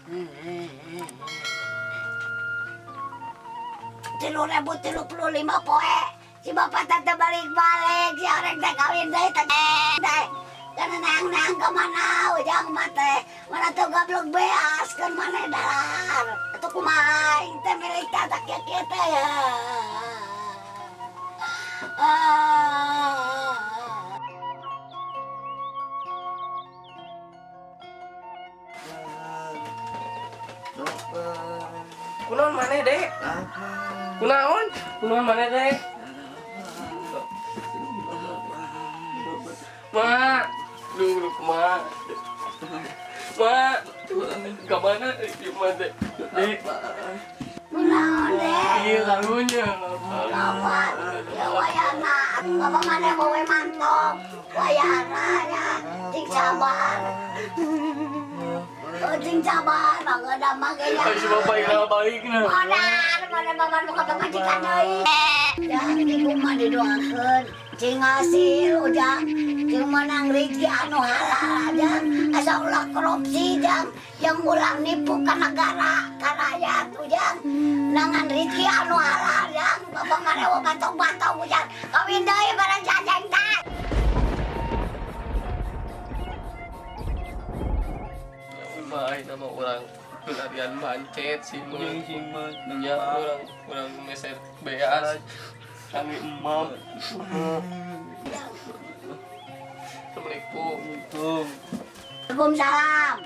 3.035 poe. Si bapak tante balik-balik, si orang teh kawin deui teh. Karena nang-nang ke mana ujang mah teh. Mana tuh goblok beas keun maneh dalar. Atuh kumaha aing teh milik tata kieu-kieu teh ya. Kunaon maneh, Dek? Kunaon? Kunaon maneh, Dek? Ma, duh, ma. Ma, ke mana? Di mana, Dek? Dek. Kunaon, Dek? Iya, karunya. Kapan? Ya wayana. Bapak maneh bawe mantong. Wayana nya. Cing sabar. Cing sabar, mangga mah ge nya. Ay, si bapak yang balik na. Modar, mana bapak nu pamajikan deui. Jang di kumaha didoakeun. Cing hasil ujang, cing menang rezeki anu halal jang. Asa ulah korupsi jang, yang ulah nipu ka negara, ka rakyat ujang. Nangan rezeki anu halal jang. Bapak maneh bantong-bantong ujang. Kawin deui bareng jajeng teh. Baik nama orang pelarian bancet sih mah. Ya orang meser beas kami emam. Assalamualaikum. Waalaikumsalam.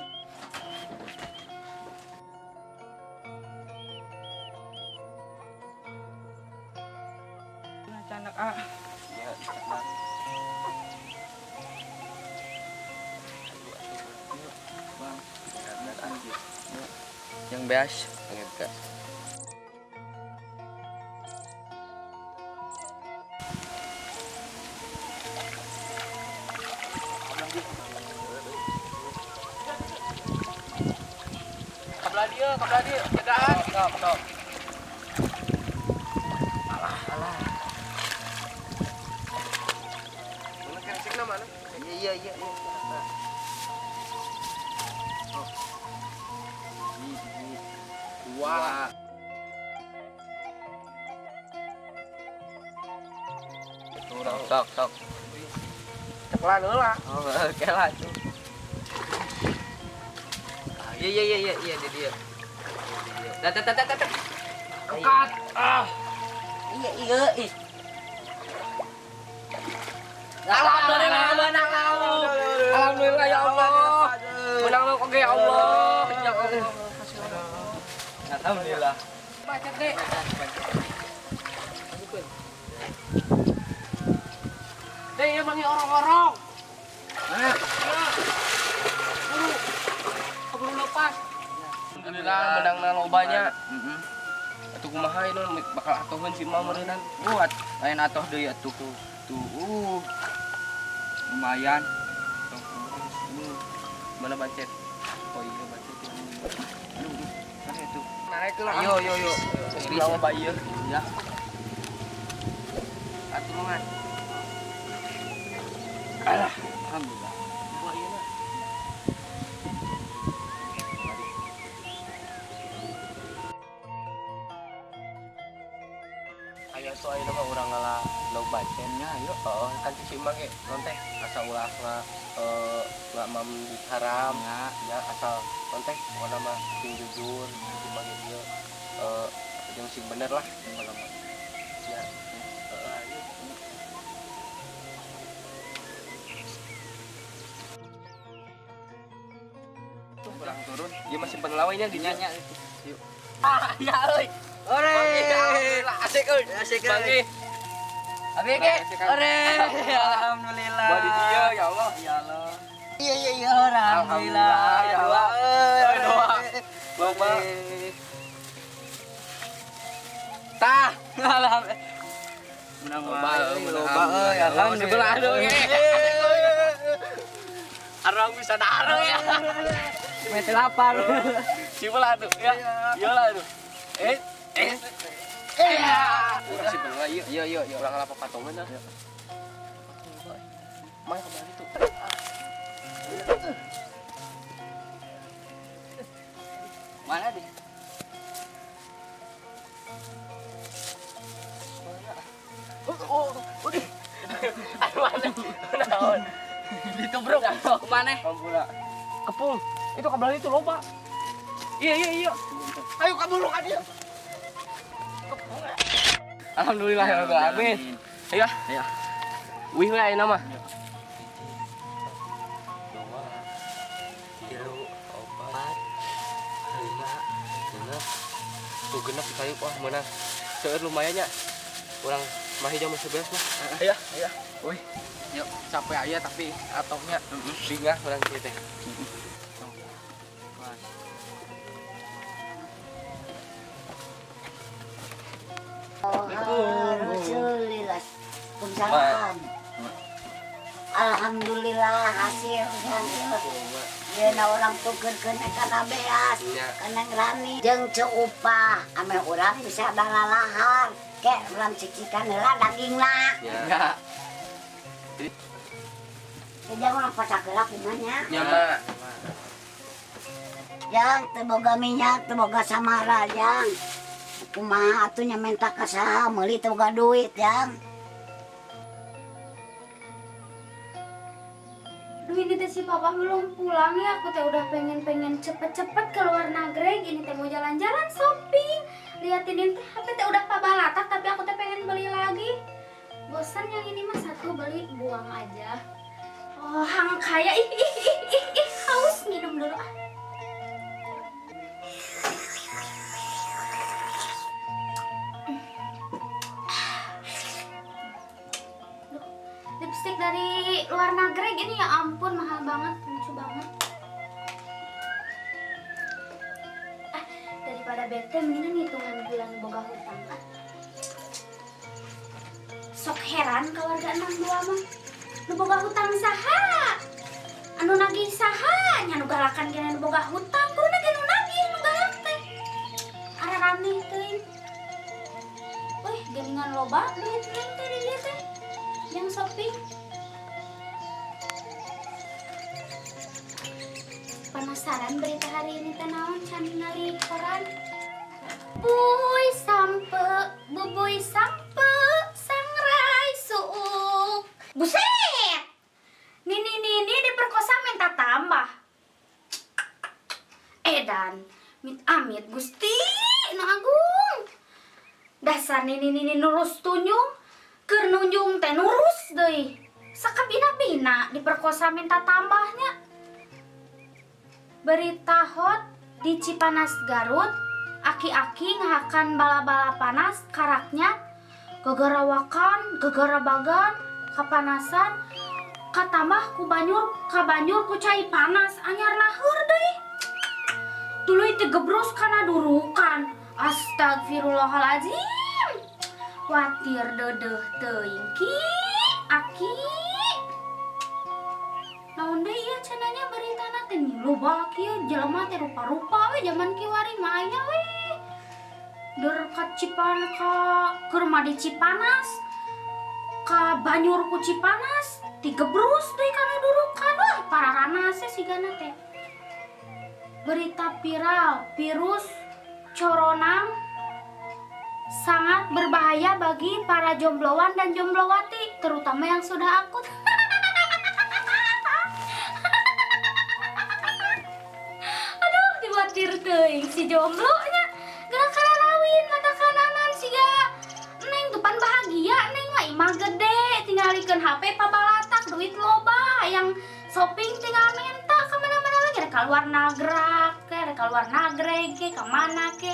Canak ah. Ya, yang beas pengen kabla dia, bedaan. Stop. Alah, alah. Mana keresekna mana? Iya. Oh. Dua. Sok, sok. Ceklan heula. Oh, oke lah. Iya, dia. Tat. Angkat. Ah. Iya, ih. Alhamdulillah menang. Alhamdulillah ya Allah. Menang lu oke ya Allah. Ya Allah. Alhamdulillah. Bacet deh. Deh, ya mangi orang-orang. Mana? Buru. Keburu lepas. Alhamdulillah menang lobanya. Heeh. Atuh kumaha ieu bakal atoheun si Mam meureunnan. Buat lain atoh deui atuh. Tuh. Lumayan. Mana bancet? Oh iya bancet. Aduh, mana itu? Naik lah. Yo. Bisa bayar. Ya. Atulungan. Alah, alhamdulillah. Wah iya lah. Aya soal nama urang ngalah lauk bacennya ayo. Heeh, kan si Mang ge non teh asa ulah nggak mam duit haram ya asal non teh pokona mah sing jujur si Mang ge ieu jeung sing bener lah pokona mah. Ya. Heeh, ayo. Kurang turun. Ieu mah simpen lawanya di nya. Yuk. Ah, ya euy. Ore. Asik euy. Asik euy. Abi ge. Ore. Alhamdulillah. Buat di dia ya Allah. Ya Allah. Iya, alhamdulillah. Ya Allah. Doa. Bapak. Tah. Alhamdulillah. Menang loba euy. Alhamdulillah. Arang bisa darah ya. Meter lapar. Siapa tuh ya? Iyalah tuh. Iya. Urang sih bener ieu. Iya. Urang ngala papatongan ah. Mah kembali tuh. Mana deh? Oh, udah. Anu mana? Naon? Ditubruk. Mana? Ampura. Kepung. Itu kabel itu loba. Iya. Ayo kabur ka dieu. Kepung. Alhamdulillah ya rabbil alamin. Ayo. Ayo. Wih we ayeuna mah. 2, 3, 4, 5, 6. Tuh genep kayu wah meunang. Seueur lumayan nya. Urang mah jam 11 mah. Ayo, ayo. Wih. Yuk, capek aja tapi atoknya bingah urang kieu teh. Alhamdulillah. Waalaikumsalam. Alhamdulillah hasil Yeuna urang tukeurkeun kana beas, kana ngrani jeung ceupah ame urang bisa dalalahar. Kek urang cikikan heula dagingna. Ya. Jangan urang pasak heula kumaha nya. Nya mah. Jang teu boga minyak, teu boga samara jang. Kumaha atuh nya menta ka saha meuli teu boga duit jang. Duh, ini teh si papa belum pulang ya. Aku teh udah pengen cepet-cepet ke luar negeri. Ini teh mau jalan-jalan shopping. Liatin ini teh HP teh udah pabalatak tapi aku teh pengen beli lagi. Bosan yang ini mah satu beli buang aja. Oh, hang kaya ih haus minum dulu ah. Lipstick dari luar negeri gini ya ampun mahal banget, lucu banget. Ah, daripada bete mendingan hitungan bulan boga hutang ah. Sok heran ka warga 62 mah. Nu boga hutang saha? Anu nagih saha? Nya nu galakan kene nu boga hutang, kuduna ge nu nagih nu galak teh. Araraneh teuing. Wih, geuningan loba duit neng teh di dieu teh. Yang shopping. Penasaran berita hari ini teh naon can ningali koran. Bubuy sampe, bubuy sampe, sangrai suuk. Buset! Nini diperkosa minta tambah. Edan, mit amit Gusti Nu Agung. Dasar nini nurus tunyung. Keur nunjung teh nurus deui. Sakabina-bina diperkosa minta tambahnya. Berita hot di Cipanas Garut, aki-aki ngahakan bala-bala panas karaknya, gagarawakan, gagarabagan, kapanasan, katambah ku banyur, kabanjur ku cai panas anyar naheur deui. Tuluy teh gebrus kana durukan. Astagfirullahalazim. Watir dedeh teuing ki aki. Naon deui ieu cenanya beritana teh loba kieu jelema teh rupa-rupa we jaman kiwari mah aya we. Der ka Cipan ka keur mah di Cipanas ka Banyur ku Cipanas tigebrus deui kana durukan wah pararanas sigana teh. Berita viral virus coronang sangat berbahaya bagi para jombloan dan jomblowati, terutama yang sudah akut. Aduh, diwatir teuing si jomblonya. Gerak karawin mata kananan siga neng tupan bahagia neng mah imah gede, tinggalikeun HP pabalatak, duit loba, yang shopping tinggal minta kemana-mana lagi, rek keluar nagrak ke, rek keluar nagreg ke, kemana ke.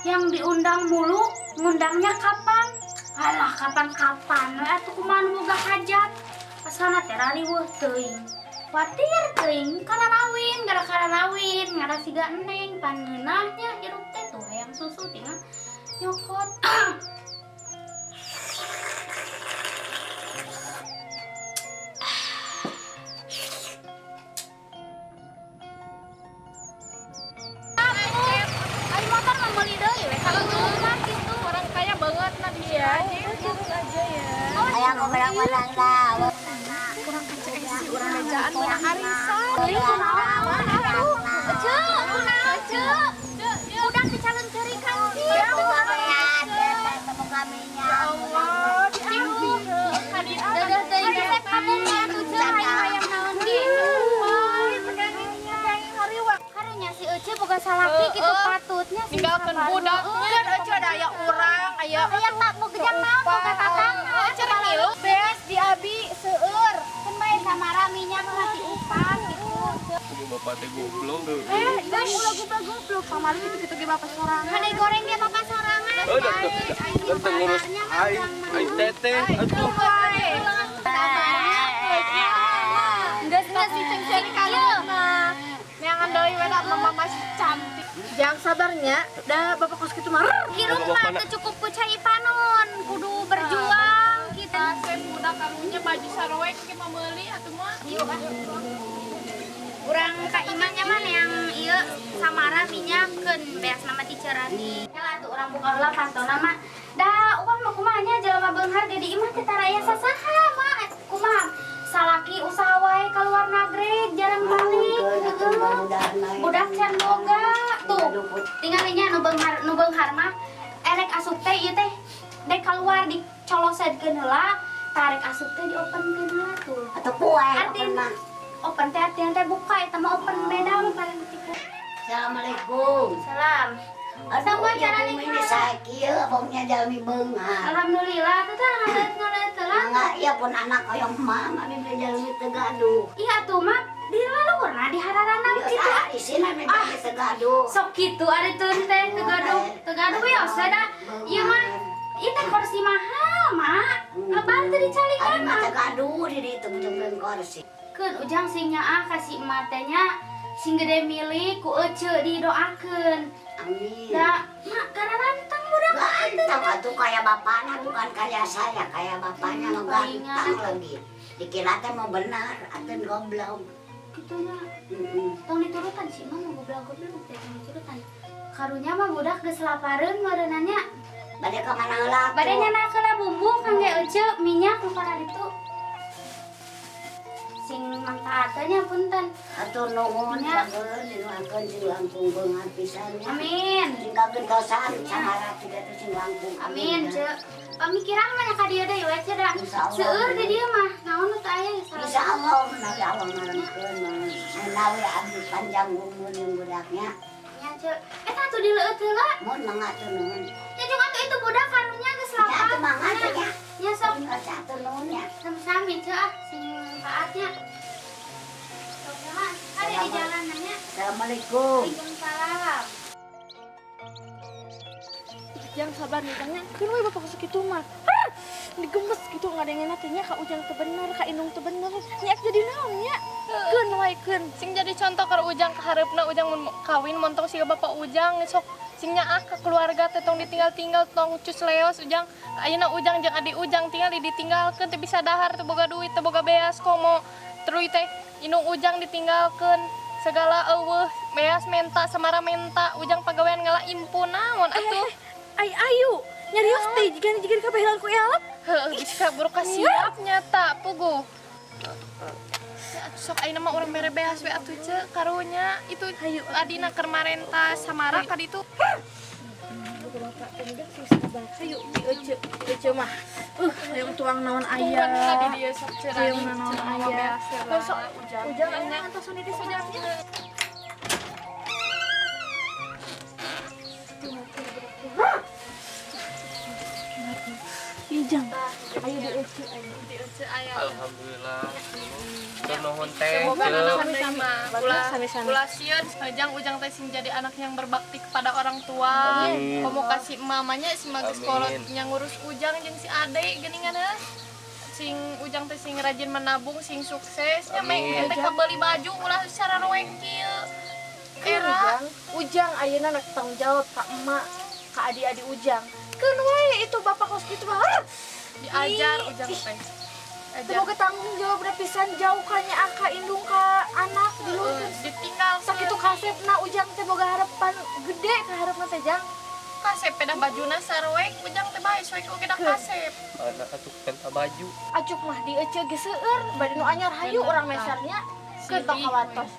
Yang diundang mulu, ngundangnya kapan? Alah, kapan-kapan we atuh kumaha nu boga hajat. Asana teh rariweuh teuing. Watir teuing kararawin, gara kararawin, ngara siga neng pangeunahnya hirup teh tuh hayang susu tinggal nyokot. Ayang lah. Kurang kece sih, urang bejaan menang arisan. Kunaon atuh? Ece, kunaon? Ece boga salaki kitu patutnya sing ninggalkeun budak. Kan Ece ada aya urang, aya aya tak mau gejang naon boga tatangga. Ece rek ngilu. Beas di abi seueur. Kan bae samara minyak mah diupan gitu. Bapak teh goblok. Eh, ulah goblok-goblok kamari kitu-kitu ge bapak sorangan. Hade goreng dia bapak sorangan. Udah teu ngurus aing, aing teteh atuh. Geus geus cari mah. Neangan deui we da mama masih cantik. Jangan sabarnya, dah bapak kos kitu mah. Hirup mah teu cukup ku cai panon, kudu berjuang kitu. Saya budak karunya baju saroek ge meuli atuh mah. Urang ka imahnya mah yang ieu samara minyakeun beas nama ticerani. Lah atuh urang buka heula pantona mah. Da uang mah kumaha nya jelema beunghar ge di imah teh taraya sasaha mah. Kumaha? Salaki usaha wae ka luar nagreg jarang balik. Budak can boga tuh. Tingalinya nu beunghar mah erek asup teh ieu teh dek kaluar dicolosedkeun heula, tarik asup teh diopenkeun heula tuh. Atuh poe open mah. Open teh artinya teh buka eta mah open beda mah paling ketika. Assalamualaikum. Salam. Aduh, ya bumi ini saya kieu bongnya jalmi beunghar. Alhamdulillah teh ngaleut-ngaleut heula. Enggak, iya pun anak hoyong mah abi teh jalmi teu gaduh. Iya atuh mah di laluhurna di hararana kitu. Ah, isina mah jalmi teu gaduh. Sok kitu ari teu teh teu gaduh. Teu gaduh we da. Ieu mah ieu teh kursi mahal, Mak. Lebar teu dicalikan mah. Teu gaduh di ditu bujungkeun kursi. Keun ujang sing nyaah ka si emak teh nya sing gede milik ku ece didoakeun. Amin. Da, mak kararantang budak. Ganteng atuh kayak bapaknya bukan kayak saya, kayak bapaknya mah ganteng lagi. Dikira teh mau benar, atuh goblok. Kitu nya. Tong diturutan si emak mah goblok-goblok teh tong diturutan. Karunya mah budak geus lapareun meureunanya. Bade ka mana heula? Bade nyandak heula bumbu kangge ece minyak nu kararitu. Sing manfaatnya punten. Atur nuhun sageun dinuangkeun sing langkung beunghar pisan. Amin. Sing kagentosan samara tiga teh sing langkung. Amin, Ceu. Pamikiran mah nya ka dieu deui we Ceu da. Seueur di dieu mah naon nu teu aya Insyaallah menawi Allah ngarengkeun menawi abdi panjang umur jeung budaknya. Nya Ceu. Eta atuh dileueut heula. Mun mangga atuh nuhun. Ya jeung atuh itu budak karunya geus lapar. Ya atuh mangga atuh nya. Ya sok atuh nuhun nya. Sami-sami Ceu ah sing manfaatnya. Ada di jalan nanya. Assalamualaikum. Waalaikumsalam. Ujang sabar nih tanya. Keun we bapak kos kitu mah. Digemes gitu ngadengeuna teh nya ka Ujang teu bener, ka Indung teu bener. Nya jadi naon nya? Keun wae keun. Sing jadi contoh keur Ujang ka hareupna Ujang mun kawin montong siga bapak Ujang sok sing nyaah ka keluarga teh tong ditinggal-tinggal tong cus leos Ujang. Ayeuna Ujang jeung adi Ujang tinggal ditinggalkeun teu bisa dahar teu boga duit teu boga beas komo. Terus teh indung Ujang ditinggalkeun segala eueuh beas menta samara menta Ujang pagawean ngala impun naon atuh. Ai ayu nyarios teh jiga kabahilan ku elep. Heuh geus kaburu kasiap nyata puguh. Sok ayeuna mah urang mere beas we atuh Ceu karunya itu hayu adina keur marenta samara ka ditu. Bapak teh geus sing sabar. Hayu di ece ece mah. Hayang tuang naon aya. Tadi dia sok cerani naon aya. Sok Ujang. Ujang aya antosan di sabarnya. Ijang, ayo di ece, ayo di ece aya. Alhamdulillah. Nuhun teh. Sami-sami. Ulah sieun Ujang teh sing jadi anak yang berbakti kepada orang tua. Komo kasih mamanya si magis kolot yang ngurus Ujang jeung si Ade geuningan heuh. Sing Ujang teh sing rajin menabung, sing sukses nya meh teh kabeuli baju ulah secara roek kieu. Era Ujang ayeuna rek tanggung jawab ka emak, ka adi-adi Ujang. Keun wae itu bapak kos kitu mah. Diajar Ujang teh. Semoga tanggung jawab pisan jauh ka nya ka indung ka anak dulu ditinggal sakitu kasepna Ujang teh boga harapan gede ka hareupeun teh Jang. Kasep pedah bajuna saroek Ujang teh bae soek oge da kasep. Anak atuh penta baju. Acuk mah di ece ge seueur bade nu anyar hayu urang mesernya. Keun tong kawatos.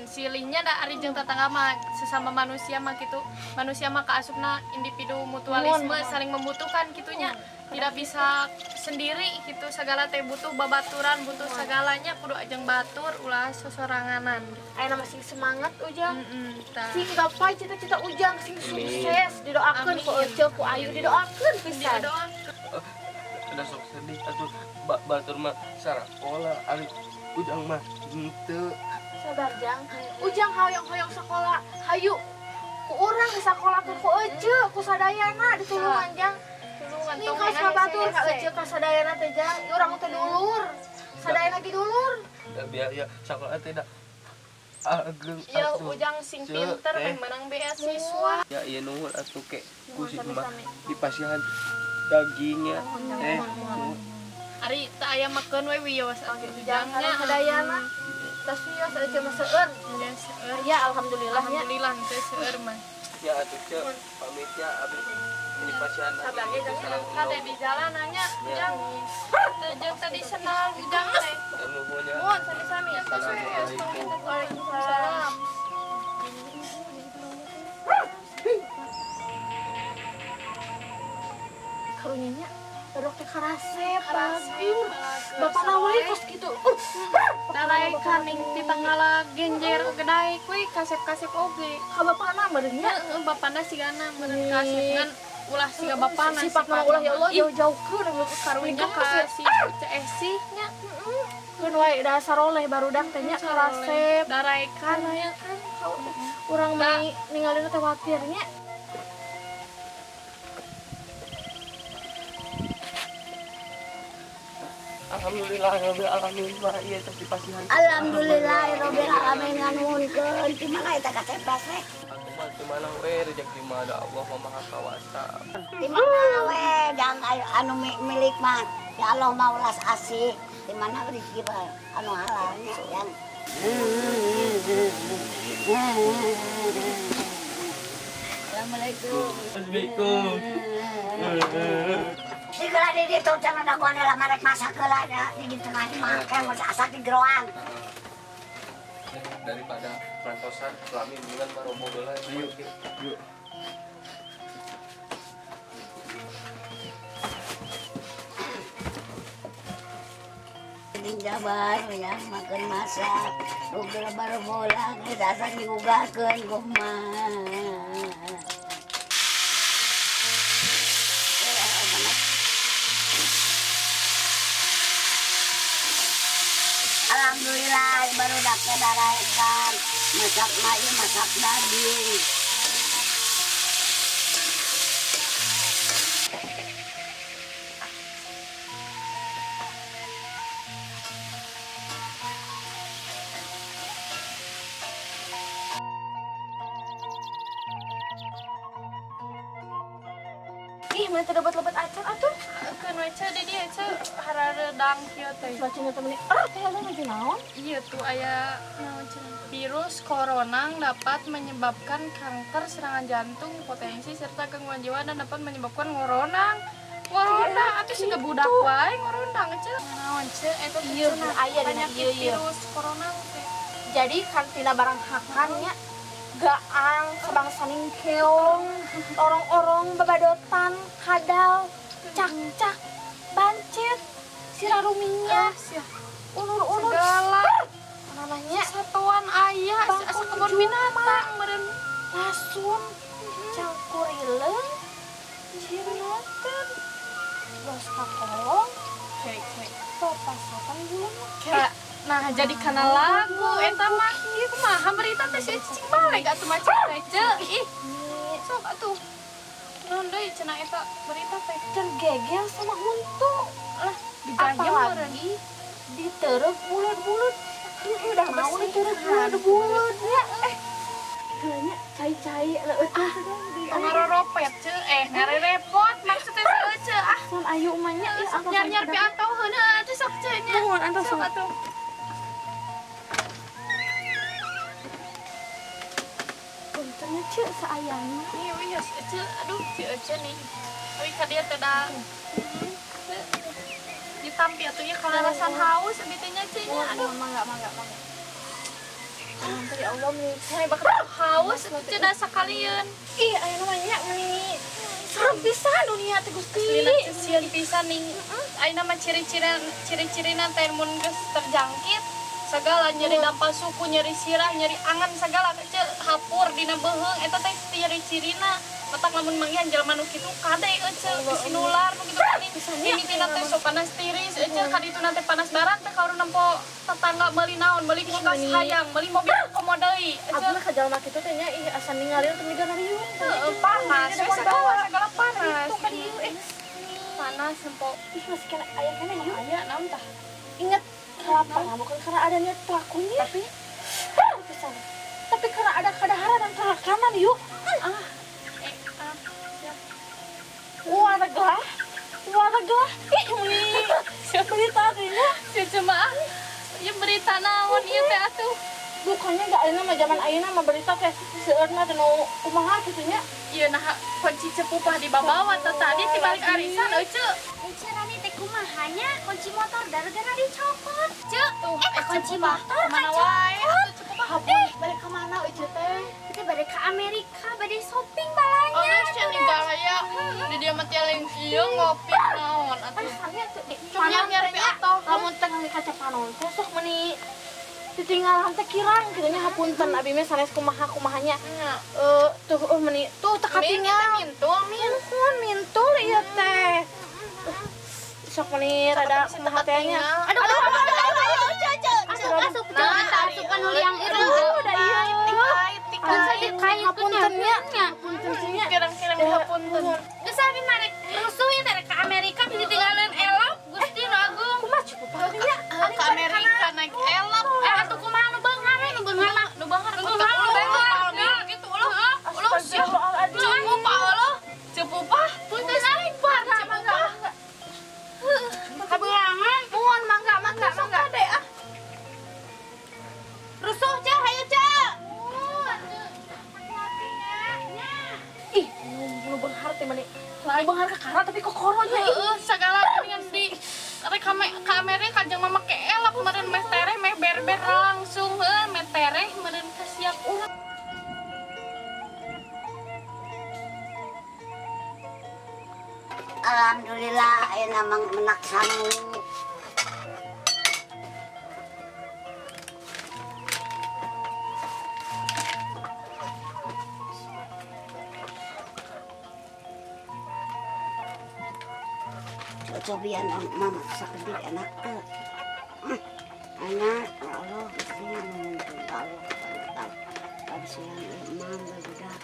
Silihnya da ari jeung tetangga mah sesama manusia mah kitu. Manusia mah kaasupna individu mutualisme saling membutuhkan kitunya. Tidak bisa sendiri gitu, segala teh butuh babaturan, butuh segalanya kudu ajeng batur, ulah sosoranganan. Ayeuna masih semangat Ujang. Tah. Sing gapai cita-cita Ujang sing sukses, didoakeun ku Ece, ku Ayu didoakeun pisan. Didoakeun. Ada sok sedih atuh batur mah sarakola ari Ujang mah henteu. Sabar Jang. Ujang hoyong-hoyong sekolah, hayu ku urang disakolakeun ku Ece, ku sadayana ditulungan Jang. Tulungan Nih ka sabatur ka Ece ka sadayana teh Jang, ieu urang teh dulur. Sadayana ge dulur. Da biaya sakola teh da ageng Ya atuh. Ujang sing Ceu, pinter teh. meh menang beasiswa. Ya ieu nuhun atuh ke ku si mah dipasihan dagingnya. Eh, Ari teu aya makeun we wios atuh Ujang Ujangnya. sadayana. Tas wios Ece mah seueur. Ya seueur. Ya alhamdulillah nya. Alhamdulillah teu seueur mah. Ya atuh Ceu, pamit ya abdi ini pasihan Sabar ya, Jang. Kade di jalan nanya Ujang. Teu jeung tadi senal Ujang teh. Nuhun ya. Mohon sami-sami. Assalamualaikum. Waalaikumsalam. Karunya nya baru teh karasep bagus. Bapak wae kos kitu. Daraekan ning ti tangala genjer oge daek we kasep-kasep oge. Ka bapana meureun nya. Heeh, bapana sigana meureun kasep ngan ulah siga bapana. Sifatna ulah ya Allah jauh-jauhkeun karunya ka si Ceu Esi nya. Keun wae da saroleh barudak teh nya karasep. Daraekan Aya kan urang mah ningalina teh watir nya. Alhamdulillah rabbil alamin mah ieu teh dipasihan. Alhamdulillah rabbil alamin nganuhunkeun. Di mana eta kasep teh? Atuh mah di mana we rezeki mah da Allah mah Maha Kawasa. Di mana we jang anu milik mah ya Allah mah ulas asih. Di mana rezeki mah anu halalnya jang. Assalamualaikum. Assalamualaikum. Segala di ditu cenah da gua lah marek masak heula da di tengah imah kayak mau asak di geroang. Daripada perantosan lami mendingan barobo heula. Yuk, yuk. Ding jabar ya makan masak. Rugel baru bola geus asak diugakeun kumaha. Alhamdulillah baru dapet daraekan masak mayu masak daging. Ih, mana teu lebet-lebet acan atuh. Keun we Ceu di dieu Ceu harareudang kieu teh. Cuacana teh meuni. Ah, teh aya maju naon? Iya tuh aya naon cenah. Virus corona dapat menyebabkan kanker, serangan jantung, potensi serta gangguan jiwa dan dapat menyebabkan ngoronang. Ngoronang atuh siga budak wae ngoronang Ceu. Naon Ceu eta teh Ieu cenah aya dina penyakit ieu ieu. virus corona teh. Jadi kantina barang hakan nya gaang sebangsa ningkeong, orong-orong babadotan, kadal, cak-cak, bancet, siraruminya, ulur-ulur, Segala namanya satuan aya asa kebun binatang meureun lasun, cangkurileung, cirinoten, los kakolong, papasatan bulan. Nah, jadi kana lagu eta mah ieu kumaha berita teh si cicing balik atuh mah teh Ceu. Ih, sok atuh. Naon deui cenah eta berita teh Tergegel sama huntu. Lah, digayem meureun. Apalagi diterep bulat-bulat. Udah mau diterep bulat-bulat ya. Kayaknya cai-cai leueut ah. Ngaroropet Ceu, ngarerepot maksudnya teh Ceu. Ah, San ayu mah nya ih sok nyar-nyar pi atauheun atuh sok Ceu nya. Nuhun antos Sok atuh. Puntennya Ceu saayana. Iya, iya, Ceu. Aduh, si Ece nih. Tapi ka dieu teh da ditampi atuh nya kalarasan haus abi teh nya Ceu nya. Aduh, mangga mangga mangga. Ya Allah, nih. Saya bakal haus atuh Ceu da sakalieun. Ih, aya nu mah nya meuni Serem pisan dunia teh Gusti. Aslina sieun pisan ning. Ayeuna mah ciri-cirina teh mun geus terjangkit segala nyeri dampal suku, nyeri sirah, nyeri angan segala kecil hapur dina beuheung eta teh ciri-cirina. Matak lamun manggihan jelema nu kitu kade ece bisi nular nu kitu geuning. Mimitina teh sok panas tiris ece ka dituna teh panas barat teh kaurun nempo tetangga meuli naon, meuli kulkas hayang, meuli mobil komo deui ece. Abdi mah ka jalma kitu teh nya ih asa ningali teh miga nariung. Heeh, panas we segala panas. Itu ka dieu Panas nempo. Ih masih kena aya keneh yuk. Aya naon tah? Ingat kelapa bukan karena adanya pelakunya tapi pisan. Tapi karena ada kadaharan dan kerakaman yuk. Siap. Warga, warga, ih meni berita teh Si cuma ieu berita naon ieu teh atuh. Bukannya gak ayeuna mah zaman ayeuna mah berita teh seueurna teh nu kumaha kitu nya. Ieu nah kunci cepupah dibabawa teh tadi ti balik arisan euceu. Euceu Rani teh kumaha nya kunci motor gara-gara dicopot. Ceu, tuh kunci motor mana wae atuh cepupah. Balik ke mana euceu teh? Teh balik ke Amerika bade shopping balanya. Oh, sia gaya. Di dia mah tialing ieu ngopi naon atuh. Asalnya tuh nyari atuh. Lamun teh kaca panon teh sok meuni ditinggalan teh kirang kitu nya hapunten abi mah sanes kumaha kumahanya. Tuh meuni tuh teu katinggal. Mintul min. Nuhun mintul ieu teh. Sok meuni rada kumaha teh nya. Aduh aduh aduh ceu asup ceu asup anu liang irung. Da ieu tikait hapunten nya. Hapunten nya. Kirang-kirang hapunten. Geus abi mah rek rusuh ieu teh ke Amerika ditinggalan elop Gusti nu agung. Kumaha cukup nya? Ke Amerika naik elop. Atuh kumaha nu beunghar we nu beunghar mah. Nu beunghar nu beunghar gitu ulah. Ulah sia. Cepupah ulah. Cepupah. Punten ah. Cepupah. Kabelangan. Muhun mangga mangga mangga. Kade ah. Rusuh ceu hayu ceu. Ih, nu beunghar teh mani. Nu beunghar ka kara tapi kokoronya ih. Heeh, sagala geuningan di rek ka Amerika jeung mah make elop meureun meh tereh meh berber langsung heuh meh tereh meureun kasiap urang. Alhamdulillah ayeuna mah menak sangu. Cobian mama sakedik enak teu. Anak ya Allah Gusti nuhun ka Allah kabisian emang barudak.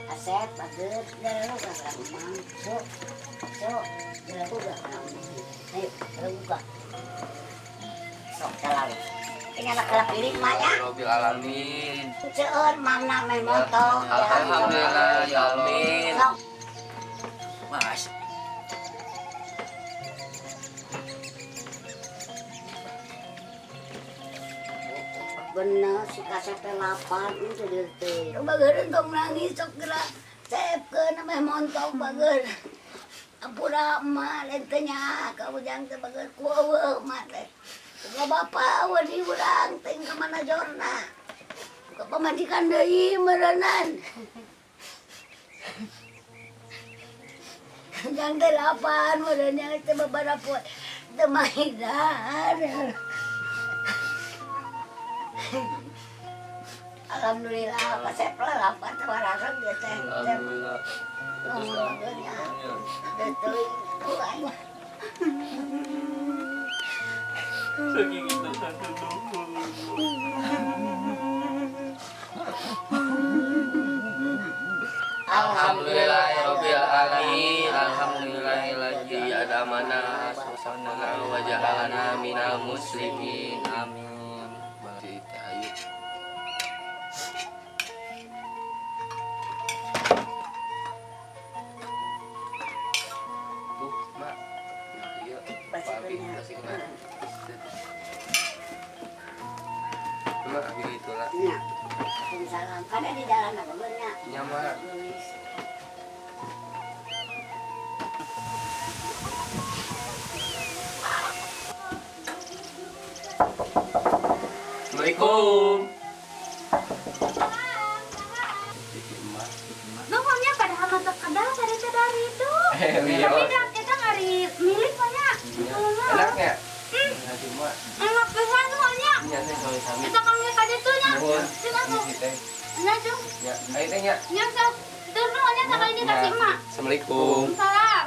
Asep bager geuleuh ka emang. Sok sok geuleuh ka emang. Ayo geuleuh ka. Sok selalu. Tinggal kelap pilih mah ya. Rabbil alamin. Seueur mana meh montong. Alhamdulillah ya amin. Mas. Bener si kasep teh lapar itu deui teh. Bageureun tong nangis sok geura sepkeun meh montong bageur. Ampura emak lain teh nya ka ujang teh bageur ku eueuh emak teh. Ka bapa eueuh di urang teh ka mana jorna. Ka pamajikan deui meureunan. Ujang teh lapar meureun nya teh babarapoe teu mahidar. Alhamdulillah, kasep lah lapar teh warasang dia teh. Alhamdulillah. Terus ya. Teuing aing. Saking itu satu nuhun. Alhamdulillahirabbil alamin. Alhamdulillahilladzi adamana susana wa ja'alana minal muslimin. Amin. Ayu. Tuh, Mak. Iya, Pak Abi kasih kena. Mak, abi itulah. Iya. Salam. Kada di jalan apa bener? Iya, Mak. Assalamualaikum. Nuhunnya padahal mah teu kadal tadi teh. Tapi dah kita ngari milik banyak. Enaknya. Enak pisan tuh nya. Nya teh sami-sami. Kita kang ka ditu nya. Cing atuh. Nya cung. Ya, ayo teh nya. Nya sok. Tur nuhun nya sakali deui ka si emak. Assalamualaikum. Salam.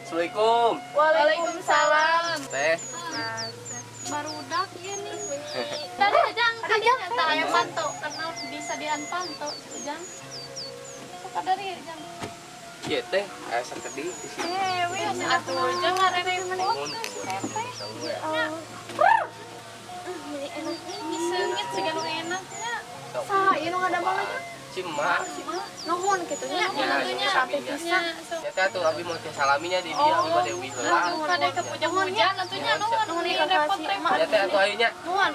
Assalamualaikum. Waalaikumsalam. Teh. Barudak ieu nih. Tadi Ujang tadi nyata aya panto karena disadian panto si Ujang. Sok dari Ujang. Ieu teh aya sakedik di sini. Eh, wih atuh Ujang ngarerepot si teteh. Ini seungit siga nu enaknya. Saha ieu nu ngadamel aja? Si emak. Nuhun kitu nya. Ya, Nya, sami nya. Ya teh atuh abi mau teh salaminya di dia abi bade uih heula. Kade ke hujan-hujan atuh nya nuhun Nuhun ini ieu ka si repot-repot. Ya teh atuh ayo nya. Nuhun.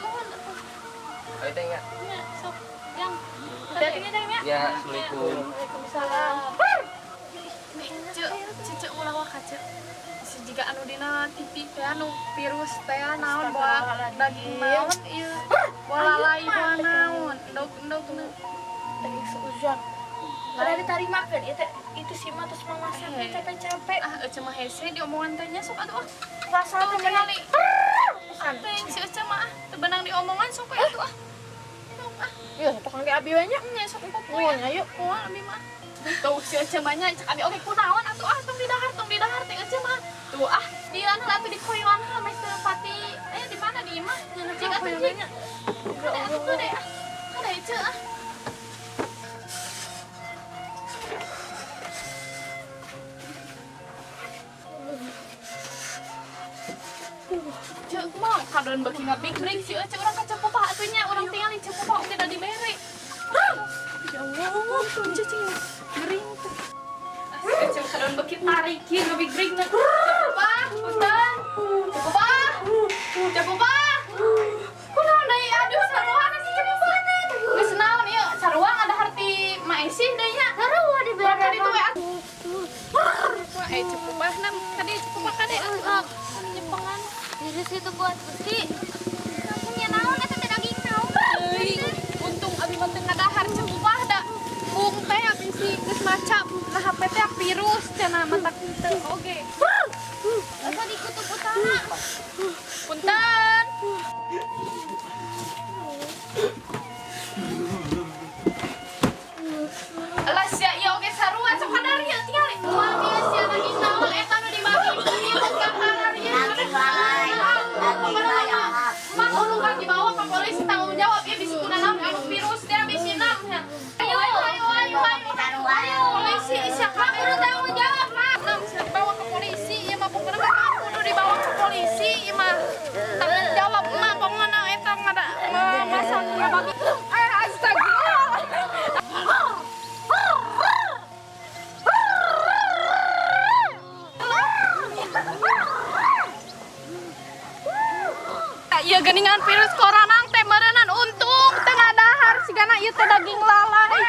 Ayo teh nya. Nya, sok Jang. Hati-hati nya Jang nya. Ya, Assalamualaikum. Waalaikumsalam. Cek, cecek ulah waka cek. Si jiga anu dina TV teh anu virus teh naon bola daging naon ieu. Bola lalai bola naon, endog-endog nu. Daging seujang. Kada ditarimakeun ieu teh itu si mah terus mamasak capek-capek. Ah, ece mah hese diomongan teh nya sok atuh ah. Rasa Tuh teh tingali. pisan. Teh si ece mah ah, teu benang diomongan sok we atuh ah. Sok ah. Ieu tukang ge abi we nya. Nya sok empuk we. Nuhun ayo. Moal abi mah. Tuh si ece mah nya cek abi oge kunaon atuh ah tong didahar teh ece mah. Tuh ah, dian heula atuh dikoyoan heula meh teu pati. Eh di mana di imah? Cik atuh cik. Kade atuh kade ah. Kade ece ah. Cek mah kadon beuki ngabikrik si ece urang ka Cepopah atuh nya urang tingali Cepopah oge da dibere. Ya Allah, tuh cicing gering tuh. Ece kadon beuki tarikin ngabikrik na. Cepopah, punten. Cepopah. Cepopah. Kunaon deui aduh saruana si Cepopah. Geus naon ieu sarua ngadahar ti Ma Esih deui nya. Sarua dibere. Ka ditu we atuh. Eh Cepopah na kade Cepopah kade atuh. Nyepengan. Jadi situ buat besi. Punya naon eta teh daging naon. Euy, untung abi mah teu ngadahar Cepopah da. Bung teh abi si geus maca nah HP teh virus cenah matak teu oge. Asa di kutub utara. Punten. Alah sia ieu oge sarua sok kadar ieu tingali. Moal ieu sia daging naon eta nu dibagi ieu ka kararieu. Daging lalai, daging lalai. Mak kudu kan dibawa ke polisi tanggung jawab ieu bisi kunaon anu virus teh bisi nam nya. Ayo ayo ayo ayo. Ayo. Polisi sia kabeh kudu tanggung jawab mak. Nam dibawa ke polisi ieu mah pokona mah kudu dibawa ke polisi ieu mah. Tanggung jawab mah pokona eta ngada masak ngabagi. Eh astagfirullah. Ieu geuningan virus corona teh meureunnan untung teu ngadahar sigana ieu teh daging lalai.